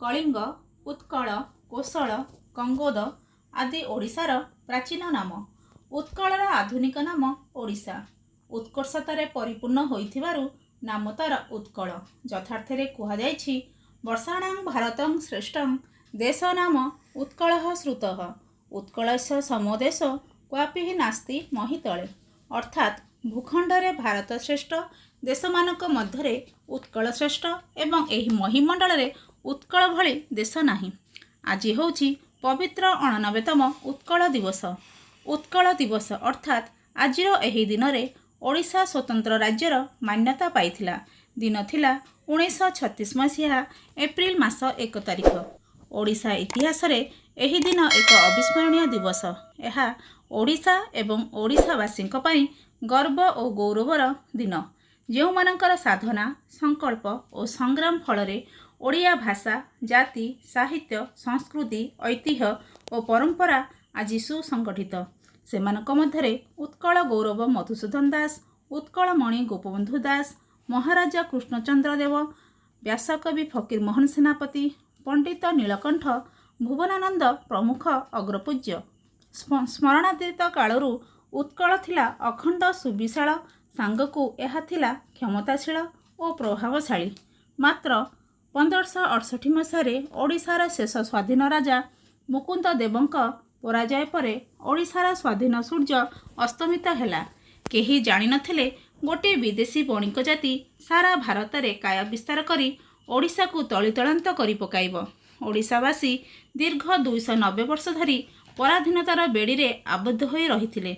କଳିଙ୍ଗ, ଉତ୍କଳ, କୋଶଳ, କଙ୍ଗୋଦ ଆଦି ଓଡ଼ିଶାର ପ୍ରାଚୀନ ନାମ। ଉତ୍କଳର ଆଧୁନିକ ନାମ ଓଡ଼ିଶା। ଉତ୍କର୍ଷତାରେ ପରିପୂର୍ଣ୍ଣ ହୋଇଥିବାରୁ ନାମ ତାର ଉତ୍କଳ। ଯଥାର୍ଥରେ କୁହାଯାଇଛି, ବର୍ଷାଣାଂ ଭାରତଂ ଶ୍ରେଷ୍ଠଂ ଦେଶ ନାମ ଉତ୍କଳଃ ଶ୍ରୁତଃ, ଉତ୍କଳସ୍ୟ ସମୋ ଦେଶ କ୍ୱାପି ନାସ୍ତି ମହୀତଳେ। ଅର୍ଥାତ୍ ଭୂଖଣ୍ଡରେ ଭାରତ ଶ୍ରେଷ୍ଠ ଦେଶମାନଙ୍କ ମଧ୍ୟରେ ଉତ୍କଳ ଶ୍ରେଷ୍ଠ ଏବଂ ଏହି ମହୀମଣ୍ଡଳରେ ଉତ୍କଳ ଭଳି ଦେଶ ନାହିଁ। ଆଜି ହେଉଛି ପବିତ୍ର 89ତମ ଉତ୍କଳ ଦିବସ। ଉତ୍କଳ ଦିବସ ଅର୍ଥାତ୍ ଆଜିର ଏହି ଦିନରେ ଓଡ଼ିଶା ସ୍ୱତନ୍ତ୍ର ରାଜ୍ୟର ମାନ୍ୟତା ପାଇଥିଲା। ଦିନ ଥିଲା 1936 ମସିହା ଏପ୍ରିଲ ମାସ 1 ତାରିଖ। ଓଡ଼ିଶା ଇତିହାସରେ ଏହି ଦିନ ଏକ ଅବିସ୍ମରଣୀୟ ଦିବସ। ଏହା ଓଡ଼ିଶା ଏବଂ ଓଡ଼ିଶାବାସୀଙ୍କ ପାଇଁ ଗର୍ବ ଓ ଗୌରବର ଦିନ। ଯେଉଁମାନଙ୍କର ସାଧନା, ସଂକଳ୍ପ ଓ ସଂଗ୍ରାମ ଫଳରେ ଓଡ଼ିଆ ଭାଷା, ଜାତି, ସାହିତ୍ୟ, ସଂସ୍କୃତି, ଐତିହ୍ୟ ଓ ପରମ୍ପରା ଆଜି ସୁସଂଗଠିତ, ସେମାନଙ୍କ ମଧ୍ୟରେ ଉତ୍କଳ ଗୌରବ ମଧୁସୂଦନ ଦାସ, ଉତ୍କଳମଣି ଗୋପବନ୍ଧୁ ଦାସ, ମହାରାଜା କୃଷ୍ଣଚନ୍ଦ୍ର ଦେବ, ବ୍ୟାସକବି ଫକୀରମୋହନ ସେନାପତି, ପଣ୍ଡିତ ନୀଳକଣ୍ଠ ଭୁବନାନନ୍ଦ ପ୍ରମୁଖ ଅଗ୍ରପୂଜ୍ୟ। ସ୍ମରଣାତୀତ କାଳରୁ ଉତ୍କଳ ଥିଲା ଅଖଣ୍ଡ ସୁବିଶାଳ, ସାଙ୍ଗକୁ ଏହା ଥିଲା କ୍ଷମତାଶୀଳ ଓ ପ୍ରଭାବଶାଳୀ। ମାତ୍ର 1568 ମସିହାରେ ଓଡ଼ିଶାର ଶେଷ ସ୍ୱାଧୀନ ରାଜା ମୁକୁନ୍ଦ ଦେବଙ୍କ ପରାଜୟ ପରେ ଓଡ଼ିଶାର ସ୍ୱାଧୀନ ସୂର୍ଯ୍ୟ ଅସ୍ତମିତ ହେଲା। କେହି ଜାଣିନଥିଲେ ଗୋଟିଏ ବିଦେଶୀ ବଣିକ ଜାତି ସାରା ଭାରତରେ କାୟା ବିସ୍ତାର କରି ଓଡ଼ିଶାକୁ ତଳିତଳାନ୍ତ କରି ପକାଇବ। ଓଡ଼ିଶାବାସୀ ଦୀର୍ଘ 290 ବର୍ଷ ଧରି ପରାଧୀନତାର ବେଡ଼ିରେ ଆବଦ୍ଧ ହୋଇ ରହିଥିଲେ।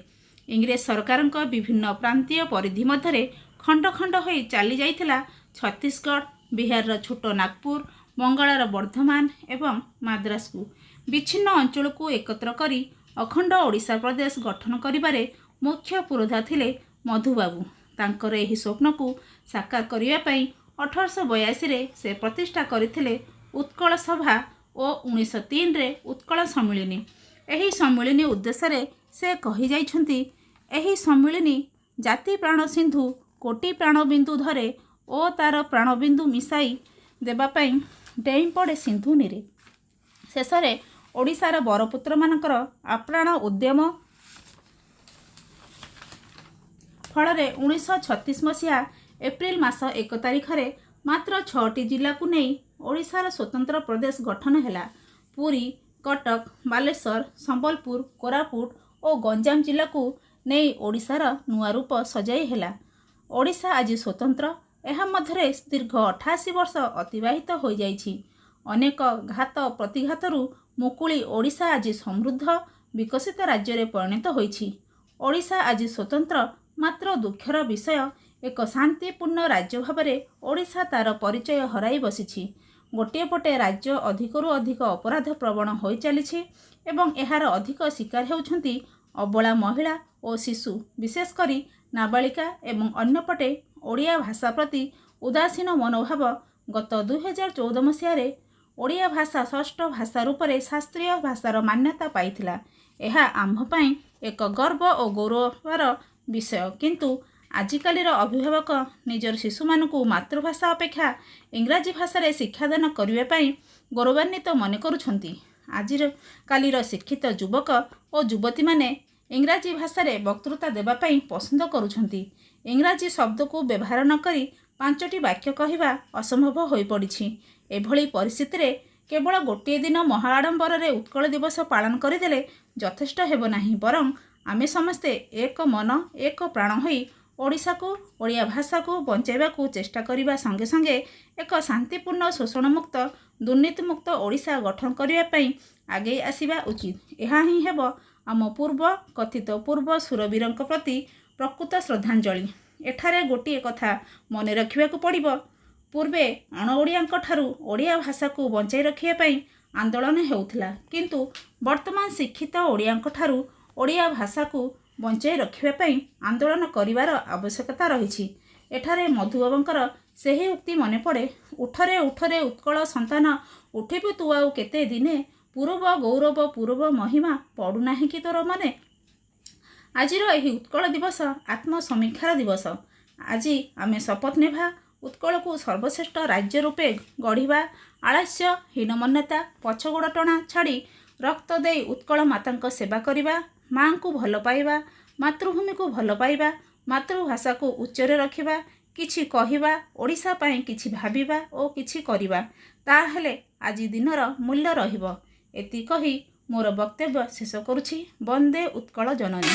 ଇଂରେଜ ସରକାରଙ୍କ ବିଭିନ୍ନ ପ୍ରାନ୍ତୀୟ ପରିଧି ମଧ୍ୟରେ ଖଣ୍ଡ ଖଣ୍ଡ ହୋଇ ଚାଲି ଯାଇଥିଲା ଛତିଶଗଡ଼, ବିହାରର ଛୋଟ ନାଗପୁର, ବଙ୍ଗଳାର ବର୍ଦ୍ଧମାନ ଏବଂ ମାଦ୍ରାସକୁ। ବିଚ୍ଛିନ୍ନ ଅଞ୍ଚଳକୁ ଏକତ୍ର କରି ଅଖଣ୍ଡ ଓଡ଼ିଶା ପ୍ରଦେଶ ଗଠନ କରିବାରେ ମୁଖ୍ୟ ପୁରୋଧା ଥିଲେ ମଧୁବାବୁ। ତାଙ୍କର ଏହି ସ୍ୱପ୍ନକୁ ସାକାର କରିବା ପାଇଁ 1882ରେ ସେ ପ୍ରତିଷ୍ଠା କରିଥିଲେ ଉତ୍କଳ ସଭା ଓ 1903ରେ ଉତ୍କଳ ସମ୍ମିଳନୀ। ଏହି ସମ୍ମିଳନୀ ଉଦ୍ଦେଶ୍ୟରେ ସେ କହିଯାଇଛନ୍ତି, ଏହି ସମ୍ମିଳନୀ ଜାତି ପ୍ରାଣ ସିନ୍ଧୁ କୋଟି ପ୍ରାଣବିନ୍ଦୁ ଧରେ ଓ ତାର ପ୍ରାଣବିନ୍ଦୁ ମିଶାଇ ଦେବା ପାଇଁ ଡେଇଁ ପଡ଼େ ସିନ୍ଧୁ ନୀରେ। ଶେଷରେ ଓଡ଼ିଶାର ବରପୁତ୍ରମାନଙ୍କର ଆପ୍ରାଣ ଉଦ୍ୟମ ଫଳରେ 1936 ମସିହା ଏପ୍ରିଲ ମାସ 1 ତାରିଖରେ ମାତ୍ର 6ଟି ଜିଲ୍ଲାକୁ ନେଇ ଓଡ଼ିଶାର ସ୍ୱତନ୍ତ୍ର ପ୍ରଦେଶ ଗଠନ ହେଲା। ପୁରୀ, କଟକ, ବାଲେଶ୍ୱର, ସମ୍ବଲପୁର, କୋରାପୁଟ ଓ ଗଞ୍ଜାମ ଜିଲ୍ଲାକୁ ନେଇ ଓଡ଼ିଶାର ନୂଆ ରୂପ ସଜାଇ ହେଲା। ଓଡ଼ିଶା ଆଜି ସ୍ୱତନ୍ତ୍ର। ଏହା ମଧ୍ୟରେ ଦୀର୍ଘ 88 ବର୍ଷ ଅତିବାହିତ ହୋଇଯାଇଛି। ଅନେକ ଘାତ ପ୍ରତିଘାତରୁ ମୁକୁଳି ଓଡ଼ିଶା ଆଜି ସମୃଦ୍ଧ ବିକଶିତ ରାଜ୍ୟରେ ପରିଣତ ହୋଇଛି। ଓଡ଼ିଶା ଆଜି ସ୍ୱତନ୍ତ୍ର, ମାତ୍ର ଦୁଃଖର ବିଷୟ ଏକ ଶାନ୍ତିପୂର୍ଣ୍ଣ ରାଜ୍ୟ ଭାବରେ ଓଡ଼ିଶା ତାର ପରିଚୟ ହରାଇ ବସିଛି। ଗୋଟିଏ ପଟେ ରାଜ୍ୟ ଅଧିକରୁ ଅଧିକ ଅପରାଧ ପ୍ରବଣ ହୋଇଚାଲିଛି ଏବଂ ଏହାର ଅଧିକ ଶିକାର ହେଉଛନ୍ତି ଅବଳା ମହିଳା ଓ ଶିଶୁ, ବିଶେଷ କରି ନାବାଳିକା, ଏବଂ ଅନ୍ୟପଟେ ଓଡ଼ିଆ ଭାଷା ପ୍ରତି ଉଦାସୀନ ମନୋଭାବ। ଗତ 2014 ମସିହାରେ ଓଡ଼ିଆ ଭାଷା ଷଷ୍ଠ ଭାଷା ରୂପରେ ଶାସ୍ତ୍ରୀୟ ଭାଷାର ମାନ୍ୟତା ପାଇଥିଲା। ଏହା ଆମ୍ଭ ପାଇଁ ଏକ ଗର୍ବ ଓ ଗୌରବର ବିଷୟ। କିନ୍ତୁ ଆଜିକାଲିର ଅଭିଭାବକ ନିଜର ଶିଶୁମାନଙ୍କୁ ମାତୃଭାଷା ଅପେକ୍ଷା ଇଂରାଜୀ ଭାଷାରେ ଶିକ୍ଷାଦାନ କରିବା ପାଇଁ ଗୌରବାନ୍ୱିତ ମନେ କରୁଛନ୍ତି। ଆଜିର କାଲିର ଶିକ୍ଷିତ ଯୁବକ ଓ ଯୁବତୀମାନେ ଇଂରାଜୀ ଭାଷାରେ ବକ୍ତୃତା ଦେବା ପାଇଁ ପସନ୍ଦ କରୁଛନ୍ତି। ଇଂରାଜୀ ଶବ୍ଦକୁ ବ୍ୟବହାର ନ କରି 5ଟି ବାକ୍ୟ କହିବା ଅସମ୍ଭବ ହୋଇପଡ଼ିଛି। ଏଭଳି ପରିସ୍ଥିତିରେ କେବଳ ଗୋଟିଏ ଦିନ ମହାଆଡ଼ମ୍ବରରେ ଉତ୍କଳ ଦିବସ ପାଳନ କରିଦେଲେ ଯଥେଷ୍ଟ ହେବ ନାହିଁ, ବରଂ ଆମେ ସମସ୍ତେ ଏକ ମନ ଏକ ପ୍ରାଣ ହୋଇ ଓଡ଼ିଶାକୁ, ଓଡ଼ିଆ ଭାଷାକୁ ବଞ୍ଚାଇବାକୁ ଚେଷ୍ଟା କରିବା ସଙ୍ଗେ ସଙ୍ଗେ ଏକ ଶାନ୍ତିପୂର୍ଣ୍ଣ, ଶୋଷଣମୁକ୍ତ, ଦୁର୍ନୀତିମୁକ୍ତ ଓଡ଼ିଶା ଗଠନ କରିବା ପାଇଁ ଆଗେଇ ଆସିବା ଉଚିତ। ଏହା ହିଁ ହେବ ଆମ ପୂର୍ବ କଥିତ ପୂର୍ବ ସୁରବୀରଙ୍କ ପ୍ରତି ପ୍ରକୃତ ଶ୍ରଦ୍ଧାଞ୍ଜଳି। ଏଠାରେ ଗୋଟିଏ କଥା ମନେ ରଖିବାକୁ ପଡ଼ିବ। ପୂର୍ବେ ଅଣଓଡ଼ିଆଙ୍କ ଠାରୁ ଓଡ଼ିଆ ଭାଷାକୁ ବଞ୍ଚାଇ ରଖିବା ପାଇଁ ଆନ୍ଦୋଳନ ହେଉଥିଲା, କିନ୍ତୁ ବର୍ତ୍ତମାନ ଶିକ୍ଷିତ ଓଡ଼ିଆଙ୍କ ଠାରୁ ଓଡ଼ିଆ ଭାଷାକୁ ବଞ୍ଚାଇ ରଖିବା ପାଇଁ ଆନ୍ଦୋଳନ କରିବାର ଆବଶ୍ୟକତା ରହିଛି। ଏଠାରେ ମଧୁବାବୁଙ୍କର ସେହି ଉକ୍ତି ମନେ ପଡ଼େ, ଉଠରେ ଉଠରେ ଉତ୍କଳ ସନ୍ତାନ, ଉଠିବୁ ତୁ ଆଉ କେତେ ଦିନେ, ପୂର୍ବ ଗୌରବ ପୂର୍ବ ମହିମା ପଡ଼ୁନାହିଁ କି ତୋର ମନେ। ଆଜିର ଏହି ଉତ୍କଳ ଦିବସ ଆତ୍ମସମୀକ୍ଷାର ଦିବସ। ଆଜି ଆମେ ଶପଥ ନେବା, ଉତ୍କଳକୁ ସର୍ବଶ୍ରେଷ୍ଠ ରାଜ୍ୟ ରୂପେ ଗଢ଼ିବା, ଆଳସ୍ୟ, ହୀନମନ୍ୟତା, ପଛଗୋଡ଼ ଟଣା ଛାଡ଼ି ରକ୍ତ ଦେଇ ଉତ୍କଳ ମାତାଙ୍କ ସେବା କରିବା, ମାଆଙ୍କୁ ଭଲ ପାଇବା, ମାତୃଭୂମିକୁ ଭଲ ପାଇବା, ମାତୃଭାଷାକୁ ଉଚ୍ଚରେ ରଖିବା, କିଛି କହିବା, ଓଡ଼ିଶା ପାଇଁ କିଛି ଭାବିବା ଓ କିଛି କରିବା, ତାହେଲେ ଆଜି ଦିନର ମୂଲ୍ୟ ରହିବ। ଏତିକି କହି ମୋର ବକ୍ତବ୍ୟ ଶେଷ କରୁଛି। ବନ୍ଦେ ଉତ୍କଳ ଜନନୀ।